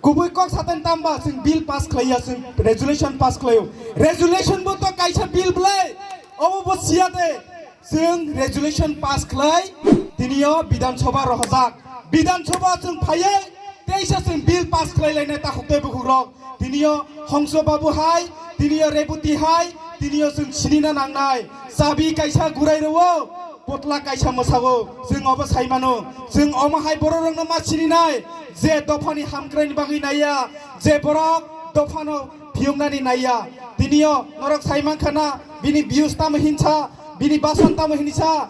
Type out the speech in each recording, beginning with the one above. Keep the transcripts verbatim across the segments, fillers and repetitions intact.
Kubui kok saten tamba chwng bill pass khlaiya, chwng resolution pass khlaio. Resolution bo to kaisa bill belai, obo bo siya de. Chwng resolution pass khlai, tiniyo Bidhan Sabha rohojak. Bidhan Sabha chwng phaiye, teisa chwng bill pass khlai lainai takhuk tei bukhuk rok. Tiniyo Hongso Babu hai, tiniyo Reboti hai, tiniyo chwng sinina nangnai. Chabi kaisa gurai rwo, potla kaisa mwsago. Chwng obo sai mano. Chwng omo hai borok rokno ma sininai, je dophani hamkraini bagwi naiya, je borok dophano phiyoknani naiya. Tiniyo norok sai mankha na, bini views tamo hinsa, bini basan tamo hinsa.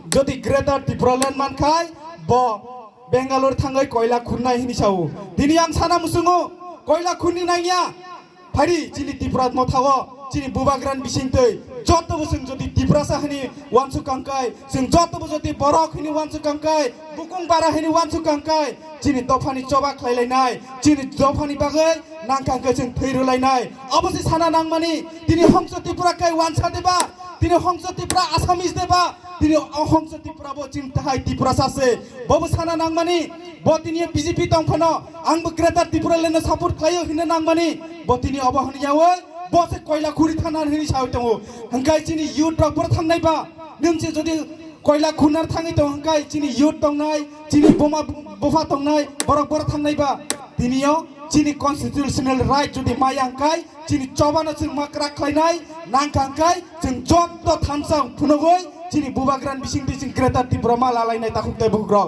Jodi Greater Tipraland mankhai, bo Bangalore thangwi koila khunnai hinwi sao. Tini ang sana musungo koila khunni nangya. Phari chini Tipra Motha o, chini bubagrani bisingtwi joto bo chwng jodi Tiprasa hini wansuk kangkai, chwng joto bo jodi borok hini wansuk kangkai, bukung bara hini wansuk kangkai, chini dophani choba khlailainai, chini dophani bagwi nangkangkai chwng thwi rwlainai. Obo se sana nangmani, tini Hongso Tipra kai wansa deba, tini Hongso Tipra Assamese deba, tini o Hongso Tipra bo chini tahai Tiprasa se. Bobo sana nangmani, bo tini B J P tongphano, ang bo Greater Tipraland no support khlaio hinna nangmani, bo tini obo hwnyawi, bo se koila khuri thana hini sawi tongo. Hwnkai chini youth rok boro thangnai ba, nwng se jodi koila khunar thangwi tong hwnkai chini youth tongnai, chini boma bupha tongnai, borok boro thangnai ba. Tiniyo chini constitutional right jodi maya hwnkai, chini chobano chwng ma kwrak khlainai, nangkha hwnkai chwng joto thansa phunugwi chini bubagrani bisingtwi chwng Greater Tripura ma lalainai takhuk tei bukhuk rok.